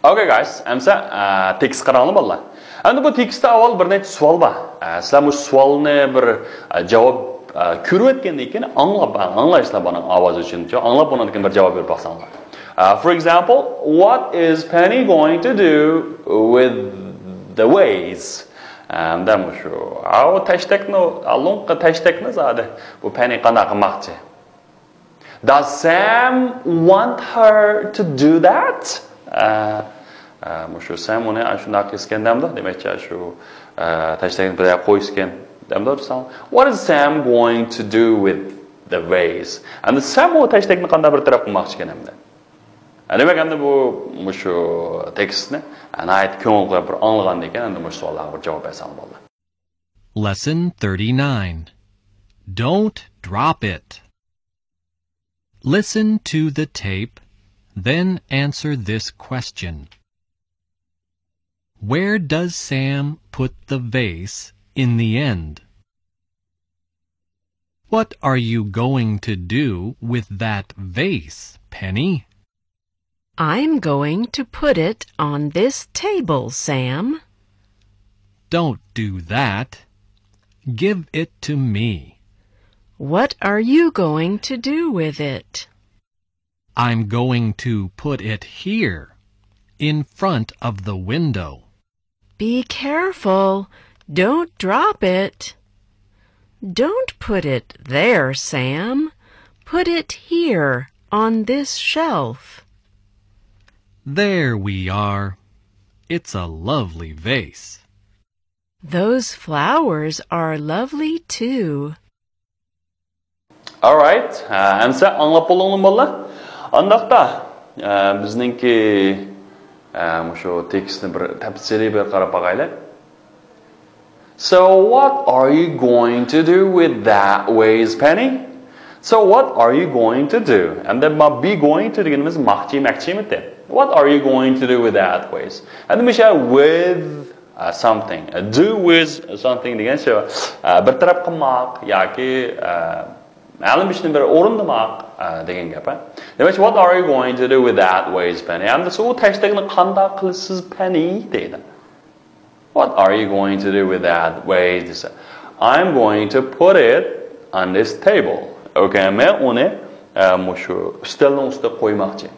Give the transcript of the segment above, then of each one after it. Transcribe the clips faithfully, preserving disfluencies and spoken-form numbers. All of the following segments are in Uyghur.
Okay guys, ئەمسە تېكىست قاراڭلار بالىلار. ئەمدى بۇ تېكىستتا ئاۋۋال بىر نەچچە سوئال بار. ئە، سىلەر مۇشۇ سوئالنى بىر ئە، جاۋاب ئە، كۆرۈۋەتكەندىن كېيىن ئاڭلاپ، ئاڭلايسىلەر بۇنىڭ ئاۋازى ئۈچۈن. ئاڭلاپ بۇنىڭدىن كېيىن بىر جاۋاب بېرىپ باقساڭلار. ئە، for example, what is Penny going to do with the vase? ئەمدى مۇشۇ ئاۋۇ تەشتەكنى، ئالۇنقى تەشتەكنى زادى بۇ پەنى قانداق قىلماقچى؟ Does Sam want her to do that? ئە، ئە، مۇشۇ سەم ئۇنى ئاشۇنداق قىلسىكەن دەمدۇ؟ دېمەكچى، شۇ، ئە، تەشتەكنى بىر يەرگە قويسىكەن دەمدۇ، ساڭ. What is Sam going to do with the vase? ئەمدى سەم ئۇ تەشتەكنى قانداق بىر تەرەپ قىلماقچىكەن ئەمدى؟ ئە، دېمەك، ئەمدى بۇ، مۇشۇ تېكىستنى، ئە، ناھايىتى كۆڭۈل قويۇپ بىر ئاڭلىغاندىن كېيىن، ئەمدى مۇشۇ سوئاللارغا بىر جاۋاب بەرسەڭ بولدى. Lesson thirty-nine. Don't drop it. Listen to the tape, then answer this question. Where does Sam put the vase in the end? What are you going to do with that vase, Penny? I'm going to put it on this table, Sam. Don't do that. Give it to me. What are you going to do with it? I'm going to put it here, in front of the window. Be careful. Don't drop it. Don't put it there, Sam. Put it here, on this shelf. There we are. It's a lovely vase. Those flowers are lovely too. Alright, ئەمسە ئاڭلاپ بولدۇڭلارمۇ بالىلار؟ ئانداقتا، بىزنىڭكى مۇشۇ تېكىستنى بىر تەپسىلىي بىر قاراپ باقايلى. So what are you going to do with that vase, Penny? So what are you going to do? ئەمدى ما be going to دېگىنىمىز ماقچى، مەكچىمىتى. What are you going to do with that vase? ئەمدى مۇشۇ with ئە، something. ئە، do with something دېگەن شۇ، ئە، بىر تەرەپ قىلماق ياكى، ئە، مەلۇم ئىشنى بىر ئورۇندىماق، ئە، دېگەن گەپ، ھە. دېمەك، what are you going to do with that vase, Penny? ئەمدى شۇ تەشتەكنى قانداق قىلىسىز، پەنى؟ دەيدۇ. What are you going to do with that vase دېسە، I'm going to put it on this table. ئوكەي، مەن ئۇنى، ئە، مۇشۇ ئۈستەلنىڭ ئۈستىگە قويماقچى.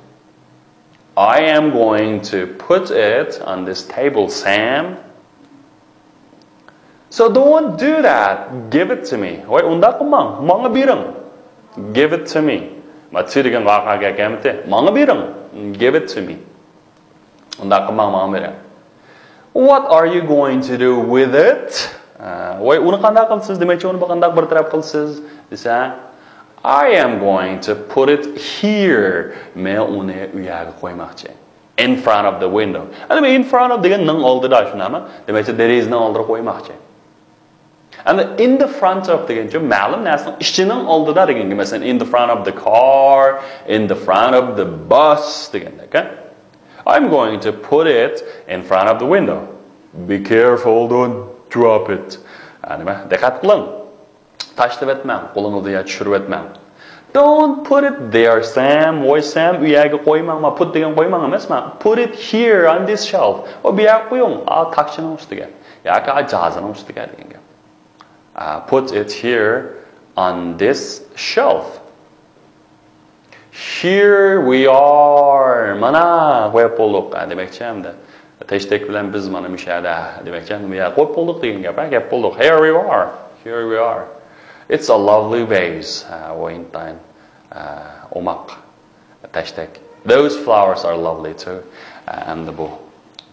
I am going to put it on this table, Sam. So don't do that. Give it to me. ۋاي، ئۇنداق قىلماڭ. ماڭا بېرىڭ. Give it to me. ما to دېگەن ۋاقىئە كەلمىدى. ماڭا بېرىڭ. Give it to me. ئۇنداق قىلماڭ، ماڭا بېرىڭ. What are you going to do with it? ئە، ۋاي، ئۇنى قانداق قىلىسىز؟ دېمەكچى، ئۇنى قانداق بىر تەرەپ قىلىسىز دېسە، I am going to put it here. مەن ئۇنى ئۇ يەرگە قويماقچى. In front of the window. ئەمدى in front of دېگەن نىڭ ئالدىدا، شۇنداقمۇ؟ دېمەكچى، دېرىزىنىڭ ئالدىدا قويماقچى. ئەمدى in the front of دېگەنچە مەلۇم نەرسىنىڭ ئىچىنىڭ ئالدىدا دېگەن گەپ. مەسىلەن، in the front of the car, in the front of the bus دېگەندەك، ھە؟ I'm going to put it in front of the window. Be careful, don't drop it. ھە، نېمە؟ دىققەت قىلىڭ. تاشلىۋەتمەڭ، قولىڭىزنى يا چۈشۈرۈۋەتمەڭ. Don't put it there, Sam. ۋاي، سەم، ئۇ يەرگە قويماڭ. ما put دېگەن قويماڭ ئەمەس، ما put it here on this shelf. ئۇ بۇ يەرگە قويۇڭ، ئا تاكچىنىڭ ئۈستىگە. ياكى ئا جازىنىڭ ئۈستىگە دېگەن گەپ. ئا، put it here on this shelf. Here we are. مانا، قويۇپ بولدۇق. ئا، دېمەكچى ئەمدى. تەشتەك بىلەن بىز مانا مۇشۇ يەردە. دېمەكچى ئەمدى بۇ يەردە قويۇپ بولدۇق دېگەن گەپ. ھە، گەپ بولدۇق. Here we are. Here we are. It's a lovely vase. ھە، ئۇ ئىنتايىن، ئە، ئوماق تەشتەك. Those flowers are lovely too. ئە، ئەمدى بۇ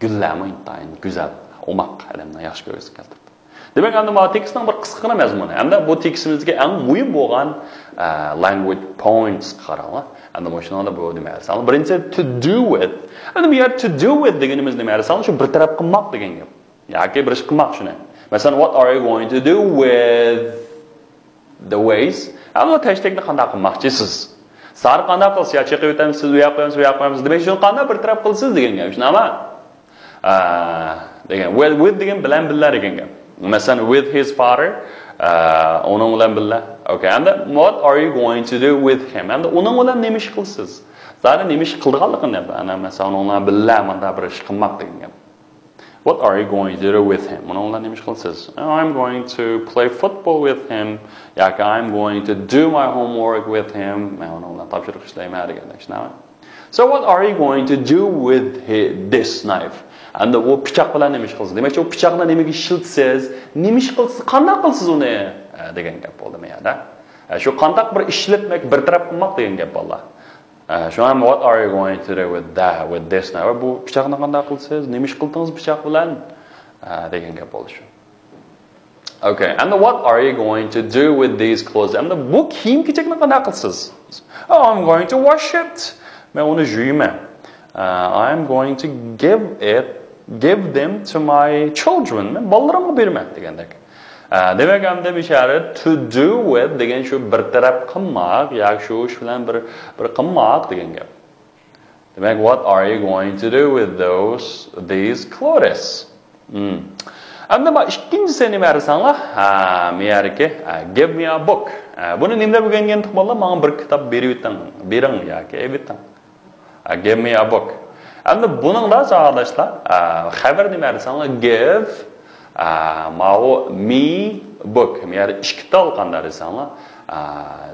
گۈللەرمۇ ئىنتايىن گۈزەل، ئوماق، ئادەمنىڭ ياخشى كۆرگۈسى كەلتۈرىدۇ. دېمەك، ئەمدى مانا تېكىستنىڭ بىر قىسقىغىنە مەزمۇنى. ئەمدى بۇ تېكىستىمىزدىكى ئەڭ مۇھىم بولغان، ئە، language points قاراڭلار. ئەمدى مۇشۇنىڭدا بۇ نېمە دېسەڭلار، بىرىنچى to do with. ئەمدى بۇ يەردە to do with دېگىنىمىز نېمە دېسەڭلار، شۇ بىر تەرەپ قىلماق دېگەن گەپ. ياكى بىر ئىش قىلماق شۇنى. مەسىلەن، what are you going to do with the vase؟ ئەمدى تەشتەكنى قانداق قىلماقچىسىز؟ سارى قانداق قىلىسىز؟ يا چېقىۋېتەمسىز، ئۇ ياققا قويامسىز، بۇ ياققا قويامسىز؟ دېمەك، شۇنى قانداق بىر تەرەپ قىلىسىز دېگەن گەپ. شۇنداقمۇ؟ ئە، دېگەن. With، with دېگەن بىلەن بىللە دېگەن گەپ. مەسىلەن، with his father، ئە، ئۇنىڭ بىلەن بىللە، Okay, and then what are you going to do with him? ئەمدى ئۇنىڭ بىلەن نېمە ئىش قىلىسىز؟ زادى نېمە ئىش قىلىدىغانلىقىنى، ئەنە مەسىلەن، ئۇنىڭ بىلەن مۇنداق بىر ئىش قىلماق دېگەن گەپ. What are you going to do with him? ئۇنىڭ بىلەن نېمە ئىش قىلىسىز؟ I'm going to play football with him. ياكى I'm going to do my homework with him. مەن ئۇنىڭ بىلەن تاپشۇرۇق ئىشلەيمەن دېگەندەك، شۇنداقمۇ؟ So what are you going to do with hi- this knife? ئەمدى ئۇ پىچاق بىلەن نېمە ئىش قىلىسىز؟ دېمەكچى، ئۇ پىچاقنى نېمىگە ئىشلىتىسىز؟ نېمە ئىش قىلىسىز؟ قانداق قىلىسىز ئۇنى؟ ئە، دېگەن گەپ بولدى مۇ يەردە. ئە، شۇ قانداق بىر ئىشلەتمەك، بىر تەرەپ قىلماق دېگەن گەپ بالىلار. ئە، شۇڭا what are you going to do with that, with this knife? بۇ پىچاقنى قانداق قىلىسىز؟ نېمە ئىش قىلدىڭىز پىچاق بىلەن؟ ئە، دېگەن گەپ بولدى شۇ. Okay, and what are you going to do with these clothes? ئەمدى بۇ كىيىم-كېچەكنى قانداق قىلىسىز؟ Oh, I'm going to wash it. مەن ئۇنى يۇيىمەن. Uh, I'm going to give it, give them to my children. مەن بالىلىرىمغا بېرىمەن دېگەندەك. ئە، دېمەك، ئەمدى بىچارە to do with دېگەن شۇ بىر تەرەپ قىلماق ياكى شۇ ئىش بىلەن بىر، بىر قىلماق دېگەن گەپ. دېمەك، what are you going to do with those, these clothes? Hmm. ئەمدى ما ئىككىنچىسى نېمە دېسەڭلار؟ ھە، مېيەركى، ھە، give me a book. ھە، بۇنى نېمە دەپ ئۆگەنگەنتۇق بالىلار؟ ماڭا بىر كىتاب بېرىۋېتىڭ، بېرىڭ ياكى ئېلىۋېتىڭ. ھە، give me a book. ئەمدى بۇنىڭدا ساۋاقداشلار، ھە، خەۋەر نېمە دېسەڭلار؟ Give، ھە، ماۋۇ me book. مېيەر ئىككى تال قانداق دېسەڭلار؟ ھە،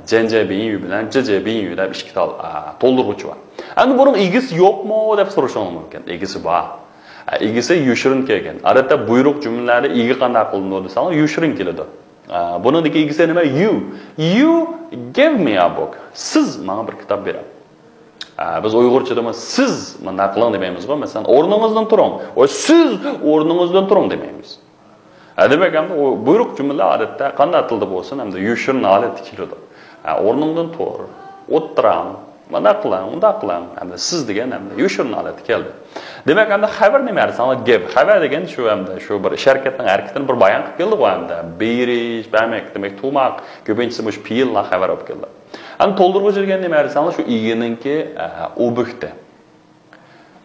جەنجەبىنيۈ بىلەن جىجەبىنيۈ دەپ ئىككى تال، ھە، تولدۇرغۇچى بار. ئەمدى بۇنىڭ ئىگىسى يوقمۇ دەپ سورىشىڭلار مۇمكىن. ئىگىسى بار. ئە، ئىگىسى يوشۇرۇن كەلگەن. ئادەتتە بۇيرۇق جۈملىلەردە ئىگە قانداق قىلىنىدۇ دېسەڭلار، يوشۇرۇن كېلىدۇ. ئە، بۇنىڭدىكى ئىگىسى نېمە؟ You. You give me a book. سىز ماڭا بىر كىتاب بېرىڭ. ئە، بىز ئۇيغۇرچىدىمۇ سىز مۇنداق قىلىڭ دېمەيمىزغۇ. مەسىلەن، ئورنىڭىزدىن تۇرۇڭ. ۋە سىز ئورنىڭىزدىن تۇرۇڭ دېمەيمىز. ھە، دېمەك، ئەمدى ئۇ بۇيرۇق جۈملە ئادەتتە قانداق تىلدا بولسۇن، ئەمدى يوشۇرۇن ھالەتتە كېلىدۇ. ھە، ئورنۇڭدىن تۇر، ئولتۇراڭ، مانداق قىلاڭ، ئۇنداق قىلاڭ، ئەمدى سىز دېگەن ئەمدى يوشۇرۇن ھالەتتە كەلدى. دېمەك، ئەمدى خەۋەر نېمە دېسەڭلار، give. خەۋەر دېگەن شۇ ئەمدى شۇ بىر ئىش ھەرىكەتنىڭ ھەرىكىتىنى بىر بايان قىلىپ كېلىدىغۇ ئەمدى. بېرىش، بەرمەك، دېمەك، تۇغماق. كۆپىنچىسى مۇشۇ پېئىللار خەۋەر بولۇپ كېلىدۇ. ئەمدى تولدۇرغۇچى دېگەن نېمە دېسەڭلار، شۇ ئىگىنىڭكى، ئە، ئوبيېكتى.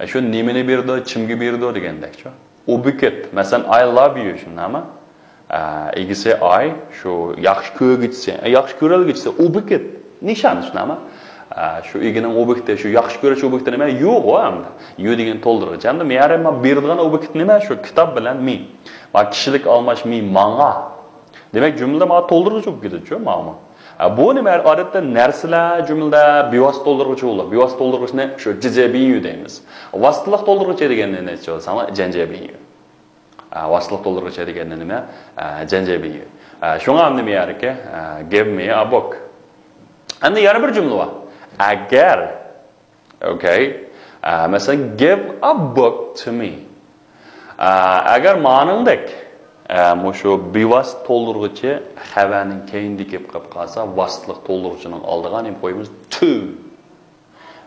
ئە، شۇ نېمىنى بېرىدۇ، كىمگە بېرىدۇ دېگەندەكچۇ. ئوبيېكت، مەسىلەن، I love you، شۇنداقمۇ؟ ئە، ئىگىسى I، شۇ ياخشى كۆرگۈچىسى، ئە، ياخشى كۆرەلگۈچىسى، ئوبيېكت، نىشان، شۇنداقمۇ؟ ئە، شۇ ئىگىنىڭ ئوبيېكتى، شۇ ياخشى كۆرۈش ئوبيېكتى نېمە؟ You غۇ ئەمدى. You دېگەن تولدۇرغۇچ. ئەمدى مېيەر ما بېرىدىغان ئوبيېكت نېمە؟ شۇ كىتاب بىلەن me. ما كىشىلىك ئالماش me، ماڭا. دېمەك، جۈملىدە مانا تولدۇرغۇچى بولۇپ كېتىدۇچۇ، مانا. ئە، بۇ نېمە؟ ئادەتتە نەرسىلەر جۈملىدە بىۋاسىتە تولدۇرغۇچى بولىدۇ. بىۋاسىتە تولدۇرغۇچىنى شۇ جىجەبىنيۈ دەيمىز. ۋاسىتىلىق تولدۇرغۇچى دېگەننى نېمە دېسەڭلار، جەنجەبىنيۈ. ئە، ۋاسىتىلىق تولدۇرغۇچى دېگەننى نېمە؟ ئە، جەنجەبىنيۈ. ئە، شۇڭا ئەمدى مېيەركى، ئە، give me a book. ئەمدى يەنە بىر جۈملە بار. ئەگەر Okay. ئە، مەسىلەن، give a book to me. ئە، ئەگەر مانىڭدەك، ئە، مۇشۇ بىۋاسىتە تولدۇرغۇچى خەۋەرنىڭ كەينىدە كېلىپ قېلىپ قالسا، ۋاسىتىلىق تولدۇرغۇچىنىڭ ئالدىغا نېمە قويىمىز؟ To.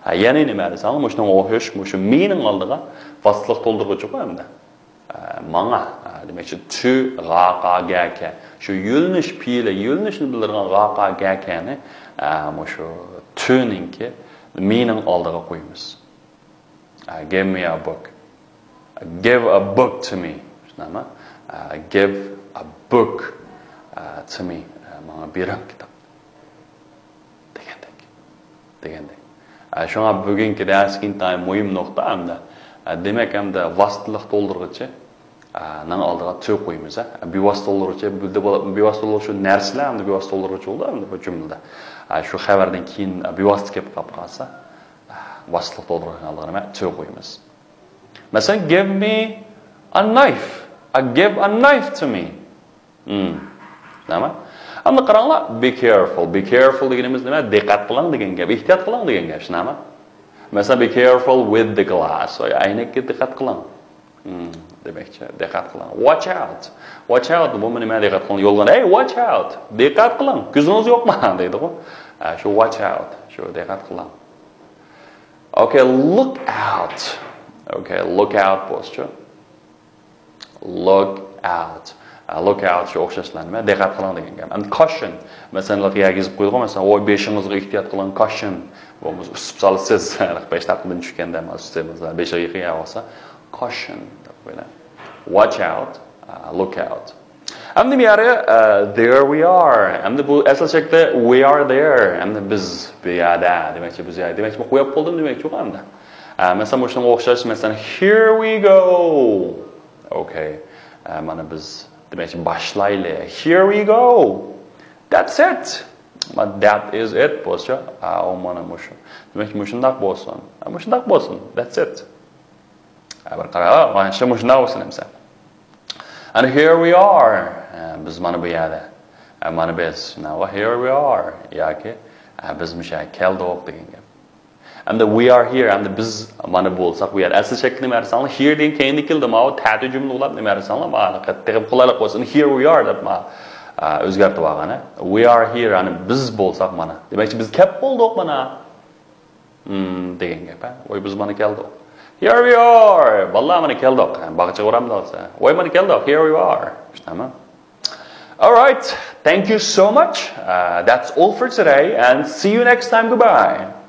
ئە، يەنى نېمە دېسەڭ، مۇشۇنىڭغا ئوخشاش، مۇشۇ me نىڭ ئالدىغا ۋاسىتىلىق تولدۇرغۇچىغۇ ئەمدى. ئە، ماڭا، ئە، دېمەكچى، to، غا، قا، گە، كە. شۇ يۆنىلىش پېئىلى، يۆنىلىشنى بىلدۈرىدىغان غا، قا، گە، كەنى، ئە، مۇشۇ to نىڭكى me نىڭ ئالدىغا قويىمىز. ئە، give me a book. Give a book to me. شۇنداقمۇ؟ ئە، give a book، ئە، to me. ئە، ماڭا بېرىڭ كىتاب. دېگەندەك. دېگەندەك. ئە، شۇڭا بۈگۈنكى دەرسكە ئىنتايىن مۇھىم نۇقتا ئەمدى. ئە، دېمەك، ئەمدى ۋاسىتىلىق تولدۇرغۇچى، ئە، نىڭ ئالدىغا to قويىمىز، ئە. بىۋاسىتە تولدۇرغۇچى، بىۋاسىتە تولدۇرغۇچى شۇ نەرسىلەر ئەمدى بىۋاسىتە تولدۇرغۇچى بولىدۇ ئەمدى بۇ جۈملىدە. ئە، شۇ خەۋەردىن كېيىن، ئە، بىۋاسىتە كېلىپ قاپ قالسا، ئە، ۋاسىتىلىق تولدۇرغۇچىنىڭ ئالدىغا نېمە؟ To قويىمىز. مەسىلەن، give me a knife. ئە، give a knife to me. Hmm. نېمە؟ ئەمدى قاراڭلار، be careful. Be careful دېگىنىمىز نېمە؟ دىققەت قىلىڭ دېگەن گەپ، ئېھتىيات قىلىڭ دېگەن گەپ، شۇنداقمۇ؟ مەسىلەن، be careful with the glass. ئەينەككە دىققەت قىلىڭ. Hmm، دېمەكچى، دىققەت قىلىڭ. Watch out. Watch out، بۇمۇ نېمە؟ دىققەت قىلىڭ. يولغا، hey, watch out. دىققەت قىلىڭ. كۆزىڭىز يوقما؟ دەيدىغۇ. ئە، شۇ watch out. شۇ دىققەت قىلىڭ. Okay, look out. Okay, look out بولسىچۇ. Look out. ئە، look out شۇ ئوخشاشلا نېمە؟ دىققەت قىلىڭ دېگەن گەپ. ئەمدى caution. مەسىلەن، يەرگە يېزىپ قويىدىغۇ، مەسىلەن، ۋوي، بېشىڭىزغا ئېھتىيات قىلىڭ، caution. بولمىسا ئۈسۈپ سالىسىز. بەش دەقىقىدىن چۈشكەندە، مانا، ئۈسۈپ، مەسىلەن، بېشىغا يېقىن يەر بولسا، caution دەپ قويىمىز. Watch out، ئە، look out. ئەمدى بۇ يەردە، ئە، there we are. ئەمدى بۇ ئەسلى شەكلى we are there. ئەمدى بىز بۇ يەردە دېمەكچى، بىز يەردە. دېمەكچى، بۇ قويۇپ بولدۇم دېمەكچى ئەمدى. ئە، مەسىلەن، مۇشۇنىڭغا ئوخشاش، مەسىلەن، here we go. Okay. ئە، مانا بىز دېمەكچى، باشلايلى. Here we go. That's it. That is it بولسا، ئە، ئۇ مانا مۇشۇ. دېمەكچى، مۇشۇنداق بولسۇن. ئە، مۇشۇنداق بولسۇن. That's it. ئە، بىر قارا، مانا شۇ مۇشۇنداق بولسۇن ئەمسە. And here we are. ئە، بىز مانا بۇ يەردە. ئە، مانا بىز. Now here we are. ياكى، ئە، بىز مۇشۇ يەرگە كەلدۇق دېگەن گەپ. ئەمدى we are here. ئەمدى بىز مانا بولساق بۇ يەردە. ئەسلى شەكلى نېمە دېسەڭلار، here دېگەن كەينىدە كېلىدۇ. ماۋۇ تەتۈر جۈملە ئۇلاپ نېمە دېسەڭلار، مانا تېخى قولايلىق بولسۇن. Here we are دەپ ما، ئە، ئۆزگەرتىپ ئالغان. We are here. يەنى بىز بولساق مانا. دېمەكچى، بىز كەپ بولدۇق مانا. Hmm، دېگەن گەپ، ھە؟ ۋاي، بىز مانا كەلدۇق. Here we are. بالىلار، مانا كەلدۇق. باغچىغا بارامدۇ دېسە. ۋاي، مانا كەلدۇق. Here we are. شۇنداقمۇ؟ All right. Thank you so much. Uh, that's all for today and see you next time. Goodbye.